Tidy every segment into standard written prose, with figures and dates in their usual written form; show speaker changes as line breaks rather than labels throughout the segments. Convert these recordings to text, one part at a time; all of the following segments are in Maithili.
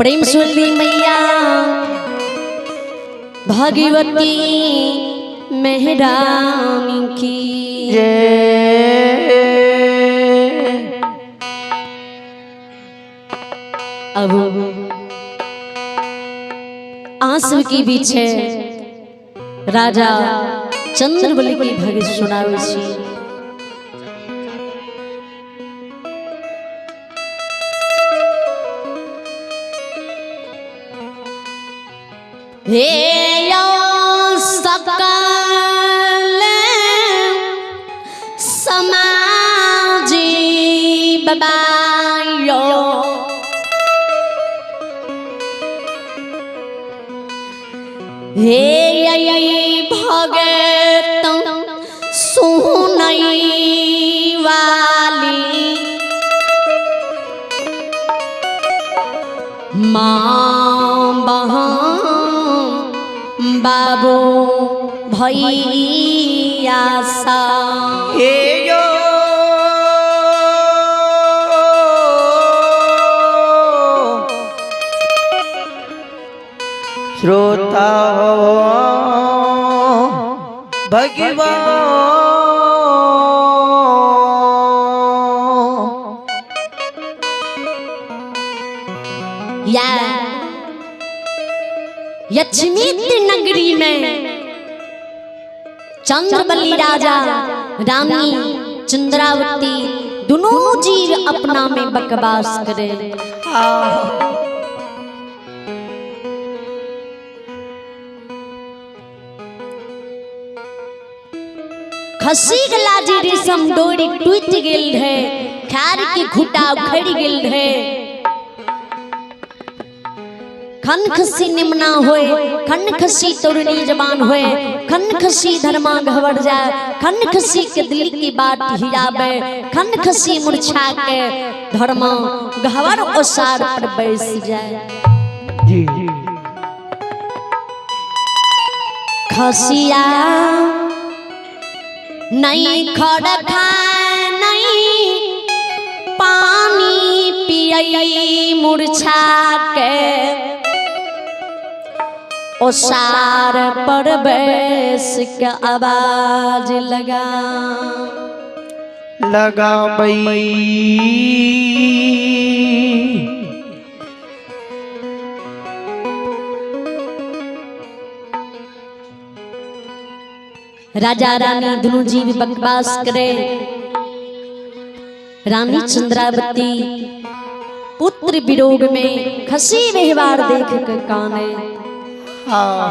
प्रेम सुनली मैया भगवती मेहरानी की
जय।
अब आंसू के बीच है राजा चंद्रबली की भगत सुनावे छी। हे यो सकल समाजी बाबा यो हे भगत सुनई वाली माँ बहन बाबू भैया सा
हे यो श्रोता हो भगवान।
या यक्षमित नगरी में चंद्रबली राजा रानी चंद्रावती दोनों जीव अपना में बकवास करे। खसी गला जी रेशम डोरी टूट गेल है, खार के घुटा उखड़ गेल है। खन खसी निमना होए, खन खसी तोड़नी जबान होए, खन खसी धर्मा घबर जाए, खन खसी के दिल की बात हियाबे, खन खसी मुरछा के धर्मा घबर ओसार पर बैस जाए।
जी
खसिया नहीं खड़ खाए नहीं पानी पियई मुरछा के ओसार पर बैस के आवाज लगा
लगा बई।
राजा रानी दोनों जीव बकवास करे। रानी चंद्रावती पुत्र विरोग में खसी व्यवहार देख कर काने।
हाँ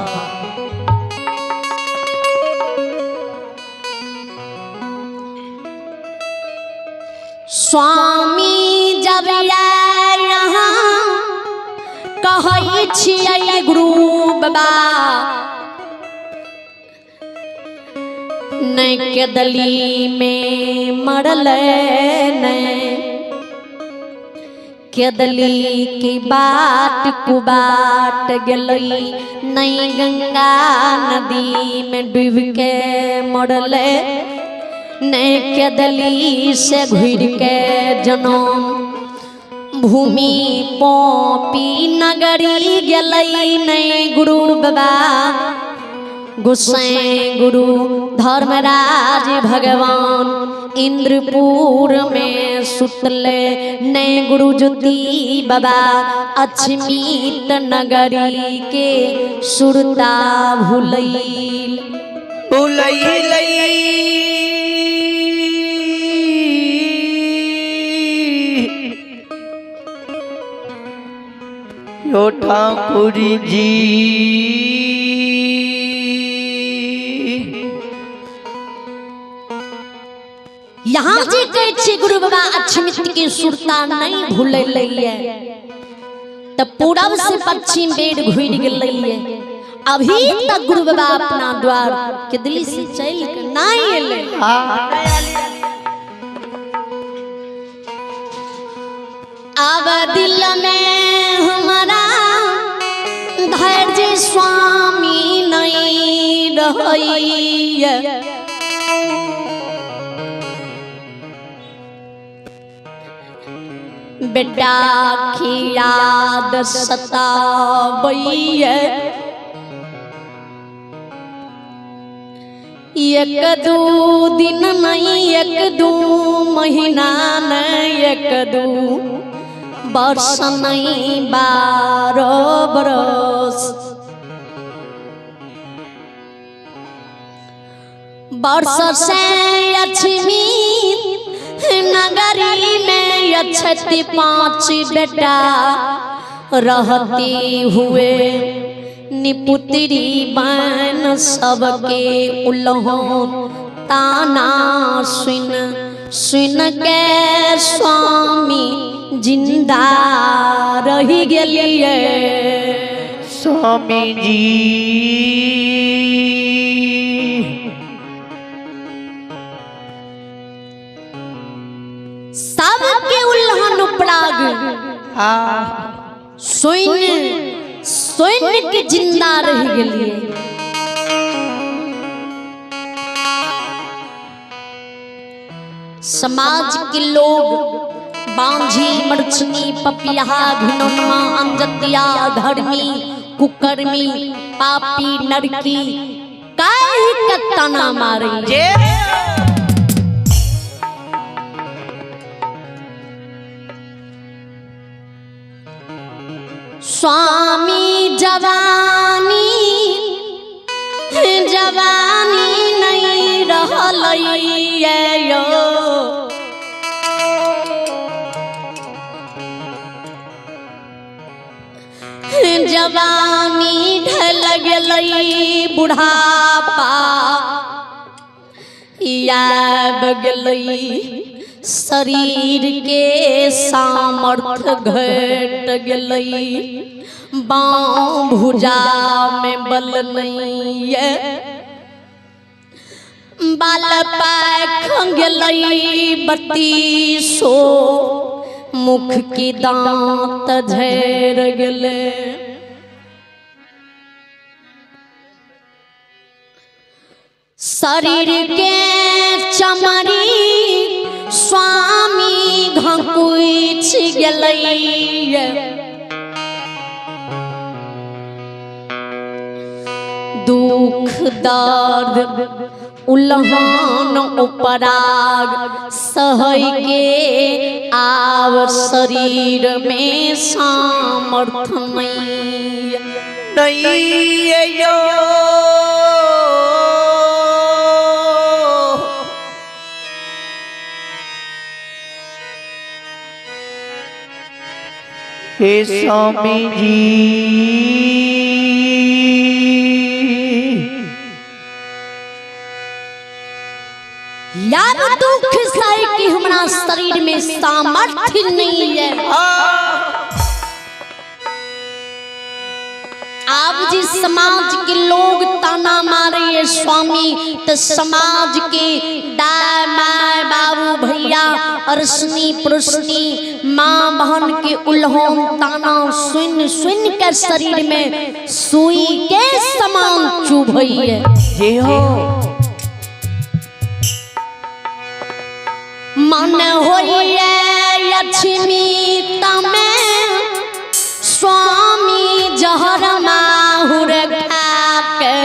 स्वामी जब यहाँ कहै छियै गुरु बाबा नहीं के दली में मरल नहीं केदली की बाट कुबाट गेलई नहीं गंगा नदी में डूब के मरल नहीं केदली से घुर के जनम भूमि पोपी नगरी गेलई नहीं गुरु बाबा गुस्सैं गुरु धर्मराज भगवान इंद्रपुर में सुतले नए गुरु ज्योति बाबा अक्षमित नगरी के सुरता भूलैल
भुलई लई। यो ठाकुर जी
यहाँ जे कहै छियै गुरु बाबा अक्षमित के सुरता नहीं भूलैले तब पूरब से पश्चिम बेर घुर गेलै। अभी तक गुरु बाबा अपना द्वार के दिल्ली से चल के नहीं एलै। अब दिल में हमारा धैर्य स्वामी नहीं रहैया। बेटा की याद सताबैया। एक दू दिन नहीं, एक दू महीना नहीं, एक दू वर्ष नहीं, 12 बरस वर्ष से लक्ष्मी नगरी में अछती 5 बेटा रहती हुए निपुत्री बन सबके उल्हों ताना सुन सुन के स्वामी जिंदा रही गेलिए।
स्वामी जी
सबके उल्हन उपराग
हाँ
सुन सुन के जिंदा रह गेलिए। समाज के लोग बांझी मरचनी पपिया घिनौना अंजतिया धर्मी कुकर्मी पापी नरकी काहे के ताना मारे।
जे
स्वामी जवानी जवानी नहीं रहल यो, जवानी ढल गेलै बुढ़ापा आब गेलै, शरीर के सामर्थ्य घट गेलै, बाँह भुजा में बल नहीं है, बाल पाख गेलै 32 मुख की दांत झड़ गेलै। शरीर के चमड़ी स्वामी घकुछ गेलै, दुख दर्द उल्हान उपराग सहै के आव शरीर में सामर्थ्य नहीं
नहीं यो। हे स्वामी जी
यार दुख सहे कि हमारा शरीर में सामर्थ्य नहीं है। आप जी समाज के लोग ताना मारे है स्वामी, तो समाज के दाय my बाबू भैया अरसनी पुरुषनी माँ बहन के उल्हों ताना सुन सुन के शरीर में सुई के समान चुभई है।
जे हो
मन होइए लक्ष्मी तमे स्वामी जहर माहुर खाके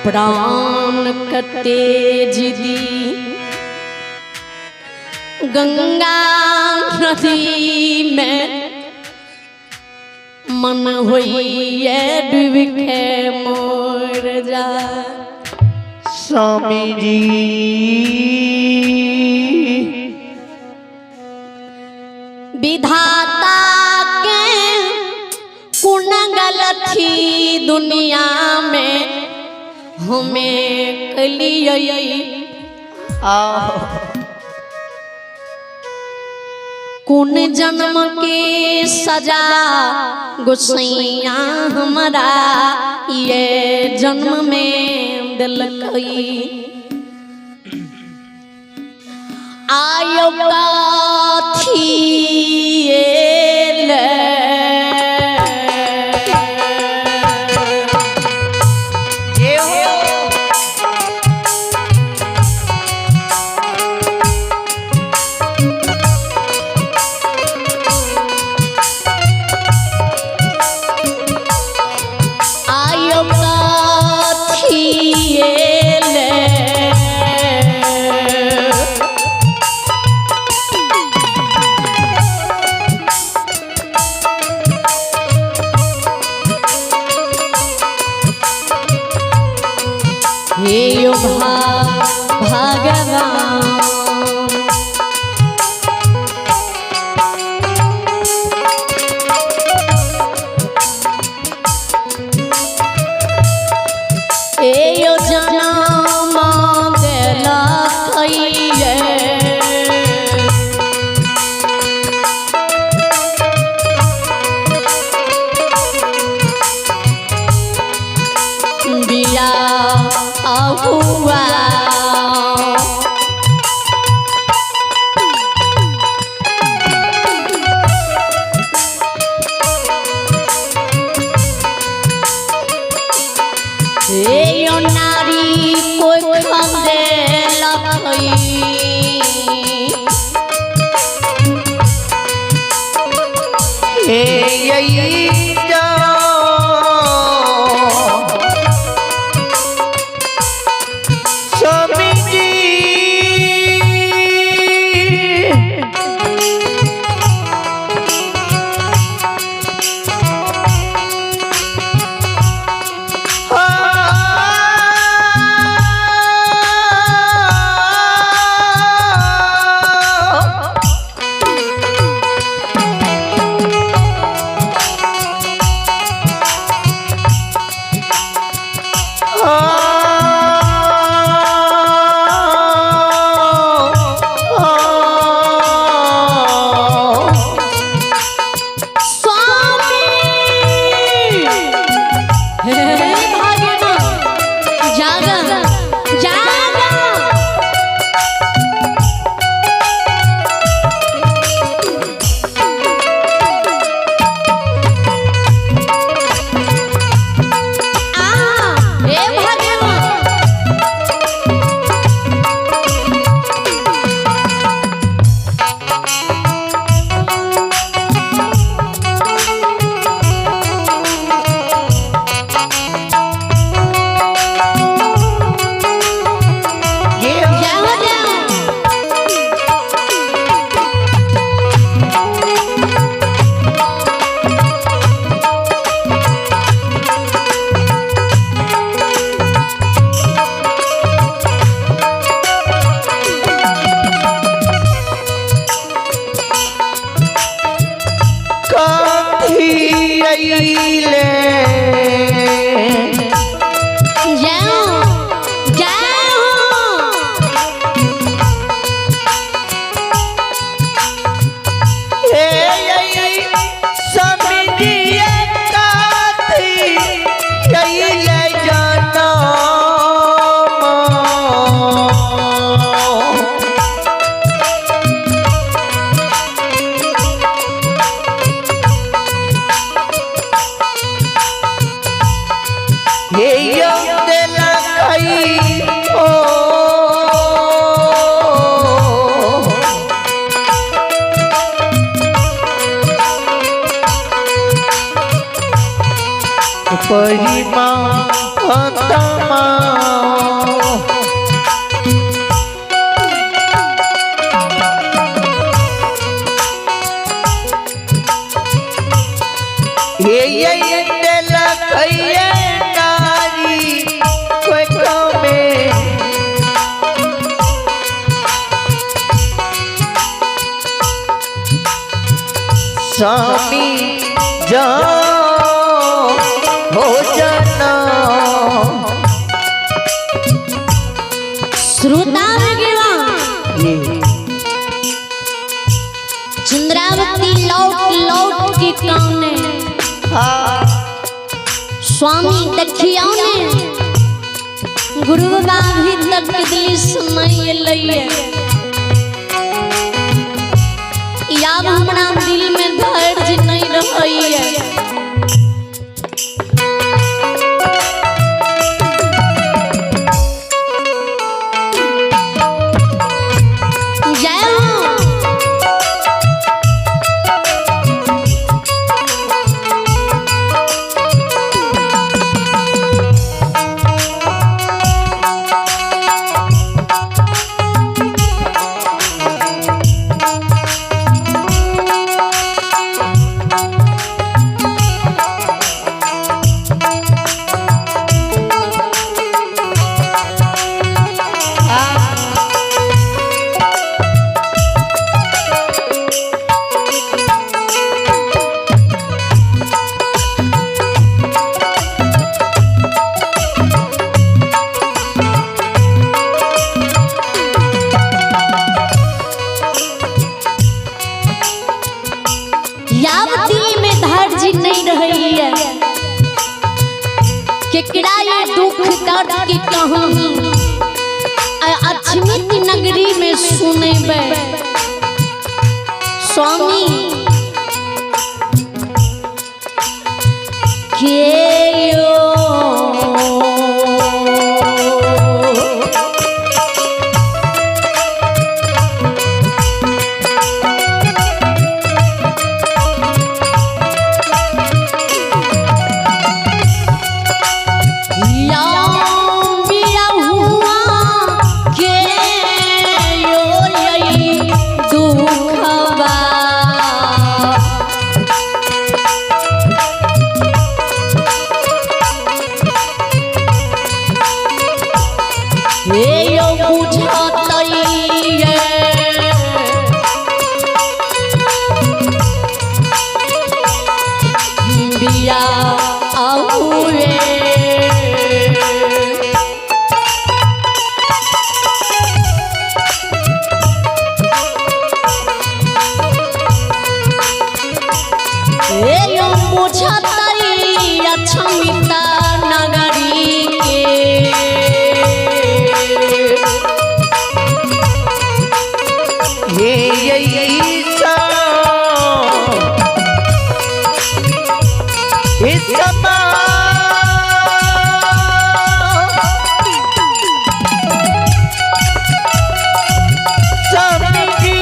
प्राण के तेज दी गंगा नदी में मन होइए डूब के मोर जा।
स्वामी जी
विधाता के कुन गलती दुनिया में हमें कलिए, कुन जन्म के सजा गोसैया हमारा ये जन्म में दिलकई। आयो काथी ले
जे हो परिमा तमा। हे ये लखैये नारी कोई कमे। स्वामी जाओ हो जाना।
श्रोता चंद्रावती लौट लौट के काने। स्वामी देखियो ने गुरु बाबा भी तक दिली सुनाई लइए। आब हमरा दिल में धैर्य नहीं रहैए। जय हो। याब दिल में धैर्य नहीं रही है। केकरा ये दुख दर्द की कहानी अछमित नगरी में सुनेबै। स्वामी के यो नगरी के
हे ईसा ईसा स्वामी जी।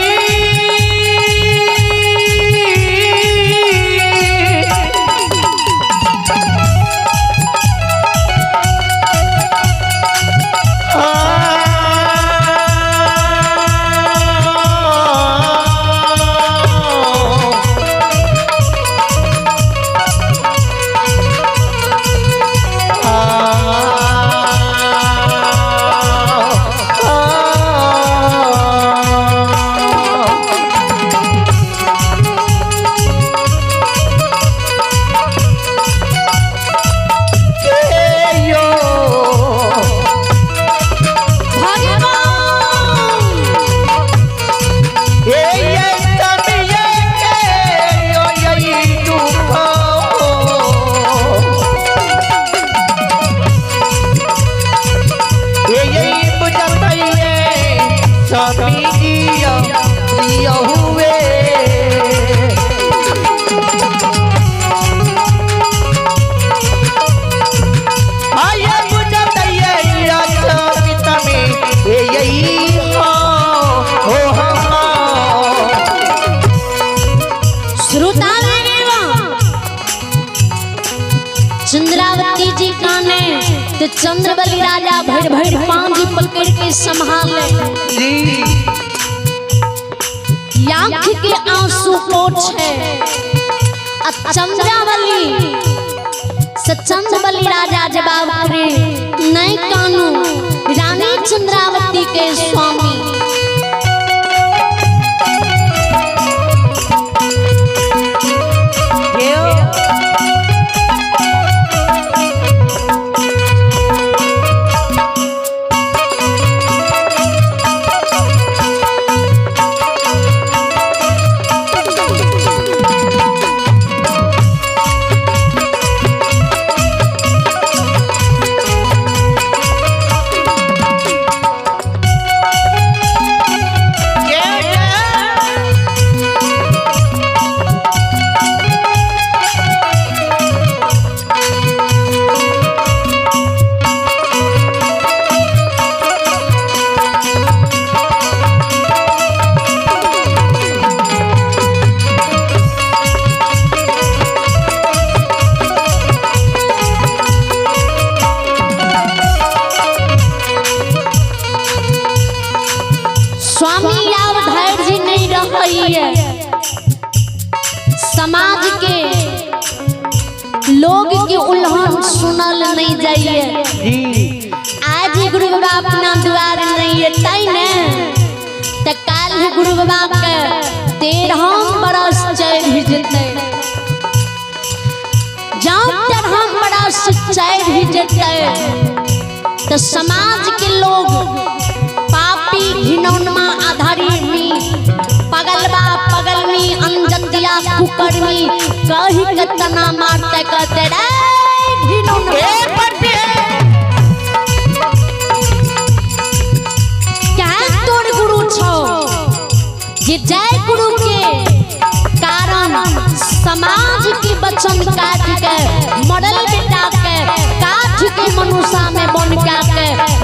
तो चंद्रबली राजा भर भर पांजी पकड़ के संभाले।
जी।
आँख के आंसू पोछे आ चंद्रावली से चंद्रबली राजा जवाब करे, नहीं कानू रानी चंद्रावती के स्वामी, स्वामी आब धैर्य नहीं रही है। समाज के लोग की उल्हन सुनल नहीं जाइए।
जी।
आज ही गुरु बाबा अपना द्वार नहीं है तय ने तो काल ही गुरु बाबा के 13 बरस चढ़ जते, जाओ 13 बरस चढ़ जते तो समाज के लोग पापी घिनौनमा आधारी पगलबा पगलमी अनजतिया कुकर्मी कही के तना मारते कहते रे घिनौनमा। क्या तोर गुरु छो जे जय गुरु के कारण समाज के वचन काट के मरल बेटा के काठ के मनुष्य में बन के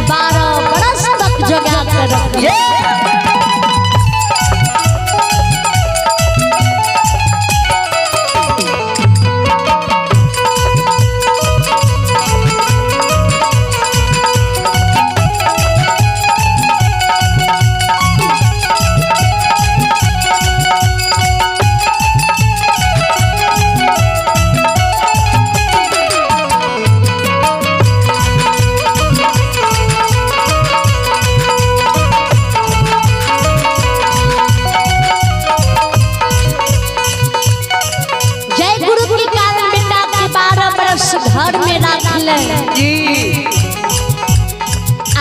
12 बरस तक जगा के रख। जय गुरु के कारण बेटा के 12 बरस घर में रख ले।
जी।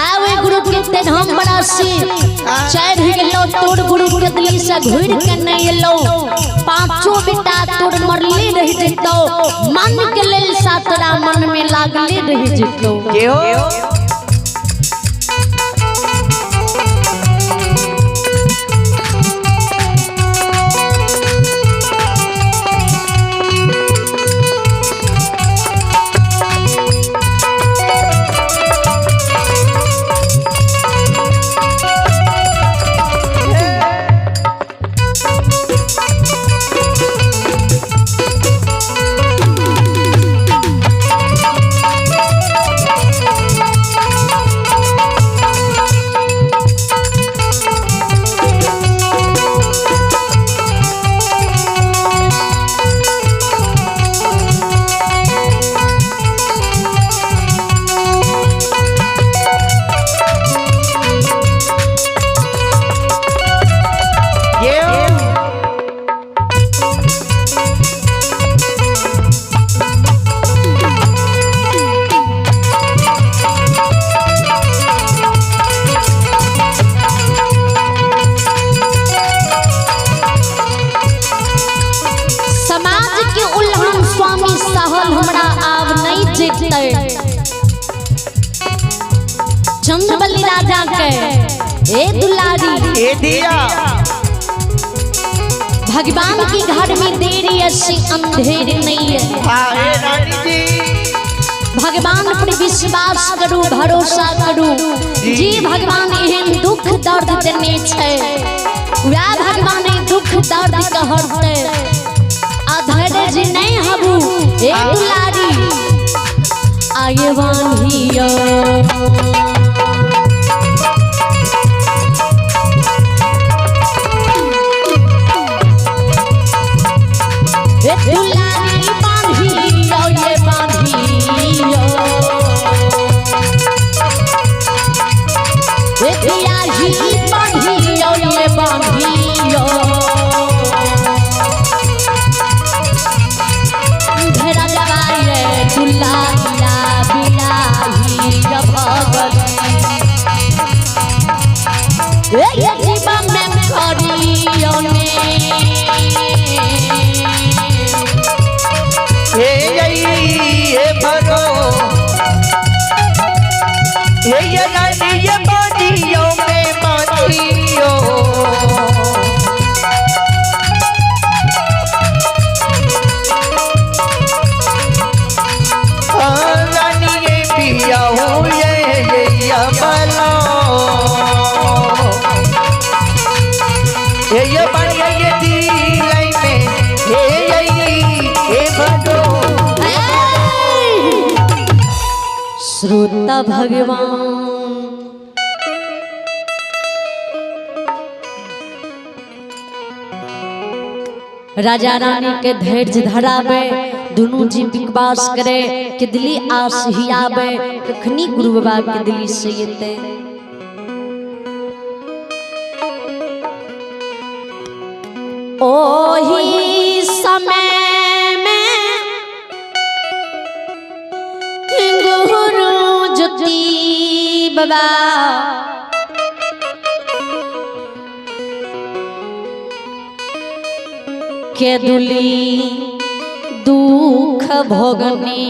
आवे गुरु के 13 बरस चढ़ गेलो तोर गुरु के दिल से घुर के नहीं एलो, पांचों बेटा तोर मरले रह जेतो, मन के लेल सातरा मन में लागले रह जेतो। समाज के उल्हन स्वामी सहल हमरा आब नहीं जेतै। चंद्रबली राजा के ए दुलारी
ए दिया,
भगवान के घर में देरी ऐसी अंधेर नहीं है।
हाँ रानी जी,
भगवान पर विश्वास करू, भरोसा करू। जी भगवान एहन दुख दर्द देने छै, वएह भगवान एहन दुख दर्द के हरतै। अधैर्य जी नहीं हबू ए दुलारी, आगे बांधियो। ए दुलारी बांधियो ये बांधियो, ए बियाही बांधियो ये बांधियो। घेरा जवाये दुलारिया बियाही भगती। ए ये जीवन में करियो ने।
हे ये भरो हे ये रानी ये बांधियो में बांधियो। रानी ये पिया हो ये बलो ये बांधिया ये दिलाई में हे ये भरो।
श्रोता भगवान राजा रानी के धैर्य धरावे, दुनू जी विकवास करे कि दिली आस ही आवे, कखनी गुरु बाबा के दिली से एते। ओही समय में गुरु ज्योति बाबा के दुली दुख भोगने,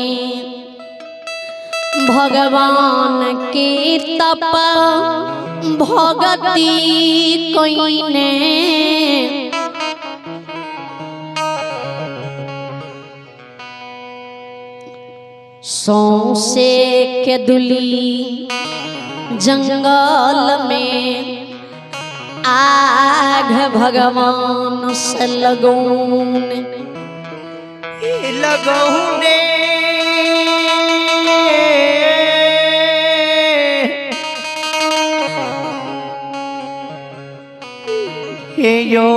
भगवान के तप भगती कोइने। सौंसे के दुली जंगल में आग भगवान से लगौन
लगौने। हे यो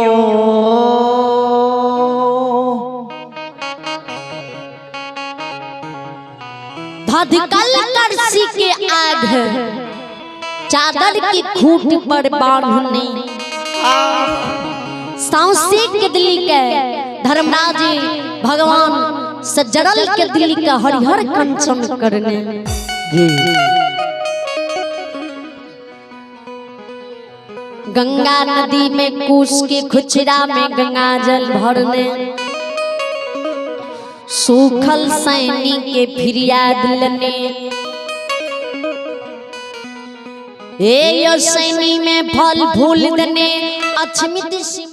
धधकल करसी के आग चादर की खूंट पर बांधने। सौंसे के दिल्ली के धर्मराज भगवान से जड़ल के दिल्ली के हरिहर कंचन करने।
जी
गंगा नदी में कूस के खुचरा में गंगा जल भरने, सूखल सैनी के फिरियाद लने। ए यो सैनी में फल फूल दने, अछमित शिव।